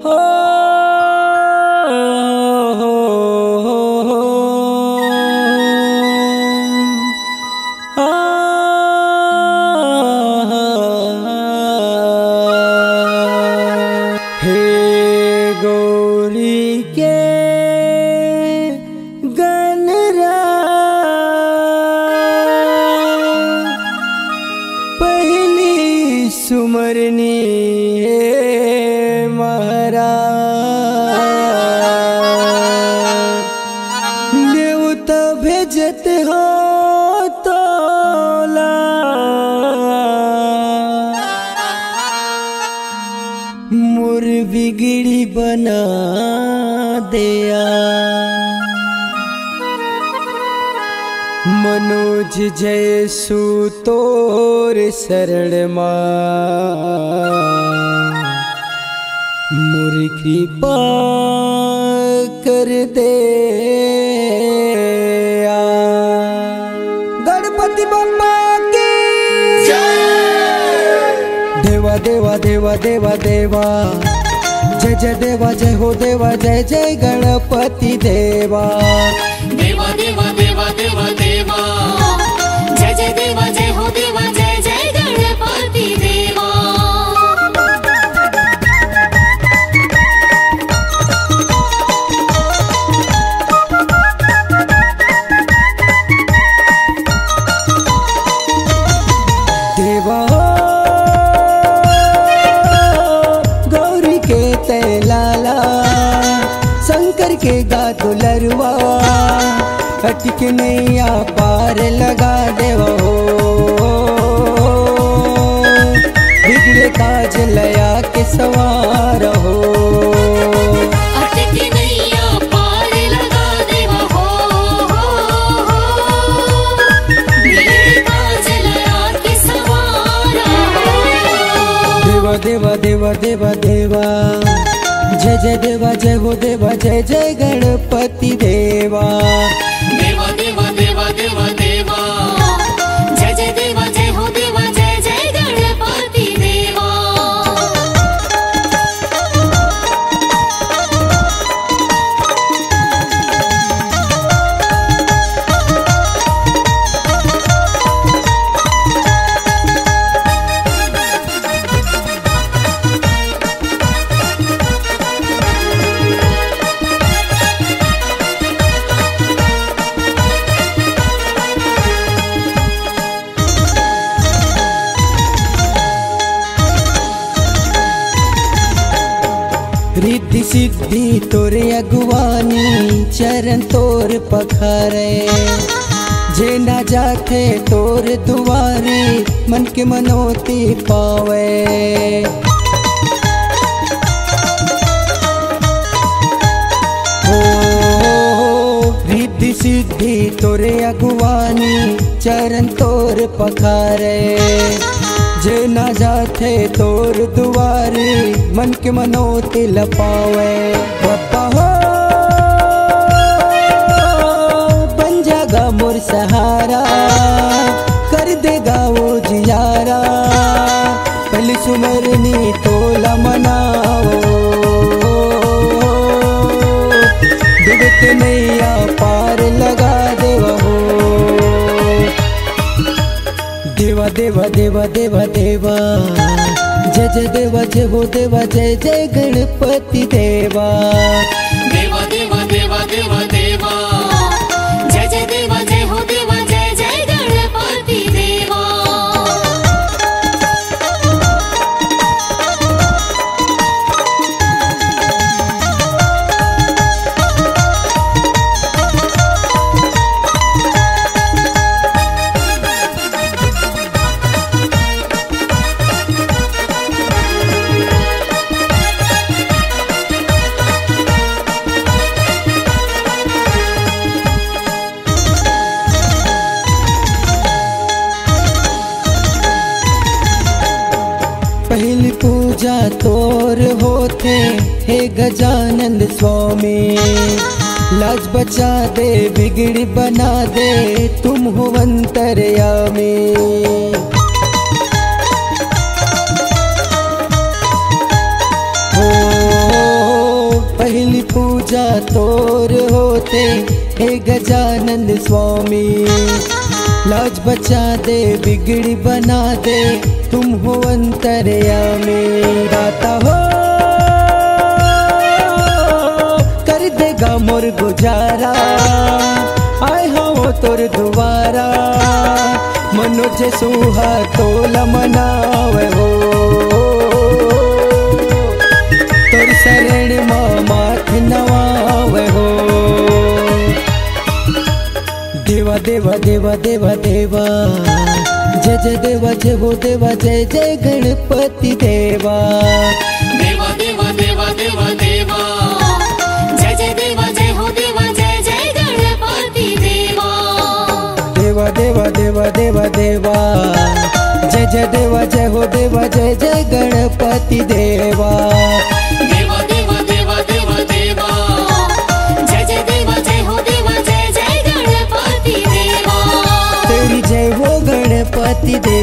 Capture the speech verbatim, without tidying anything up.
हो, हो, हो, हो। आ, हे गौरी के गनरा, पहिली सुमरनी हे महाराज। नेवता भेजत हो तोला, मोर बिगड़ी बना देया। मनोज जयसु तोर शरण मा, मोर कृपा कर दे। गणपति बप्पा की जय। देवा, देवा, देवा, देवा, देवा। जय, जय देवा, जय हो देवा, जय, जय गणपति देवा। देवा, देवा, देवा, देवा, देवा। जय, जय देवा, जय हो देवा, जय, जय गणपति देवा। देवा हो, गौरी के तै लाला, शंकर के गा दुलरवा, अटके नैया पार लगा देवा हो, बिगड़े काज लया के सवार हो। अटके नैया पार लगा देवा हो, हो, हो, हो। बिगड़े काज लया के सवार हो। देवा, देवा, देवा, देवा, देवा। जय जय देवा, जय हो देवा, जय जय गणपति देवा। देवा, देवा, देवा, देवा, देवा। जय जय देवा, जय हो देवा, जय जय गणपति देवा। रिद्धि सिद्धि तोरे अगुवानी, चरण तोर पखारे। जे ना जाथे तोर दुआरे, मन के मनोती पावे। हो, रिद्धि सिद्धि तोरे अगुवानी, चरण तोर पखारे। जे ना जाथे तोर दुआरे, मन के मनोती ल पावे। बप्पा हो, बन जागा मोर सहारा, कर देगा वो जियारा। पहली सुमरनी तोला मनाओ, डूबत नैया पार लगा देवा हो। देवा, देवा, देवा, देवा, देवा। जय जय देवा, जय हो देवा, जय जय गणपति देवा। देवा, देवा, देवा, देवा, देवा। जय जय देवा, जय हो देवा, जय जय गणपति देवा। पहली पूजा तोर होथे, हे गजानंद स्वामी। लाज बचा दे, बिगड़ी बना दे, तुम हो अंतर्यामी। हो, हे गजानंद स्वामी, लाज बचा दे, बिगड़ी बना दे, तुम हो अंतर्यामी। दाता हो, कर देगा मोर गुजारा, आए हो तोर दुआरा। मनोज सुहा तोला मनावे हो, तोर शरण मा माथ नवावे हो। देवा देवा देवा देवा देवा, जय जय देवा, जय हो देवा, जय जय गणपति देवा। देवा देवा देवा देवा देवा, जय जय देवा, जय हो देवा, जय जय गणपति देवा। देवा देवा देवा देवा देवा, जय जय देवा, जय हो देवा, जय जय गणपति देवा। देवा देवा देवा देवा देवा, जय जय देवा, जय हो देवा, जय जय गणपति देवा। तेरी जय हो गणपति देवा।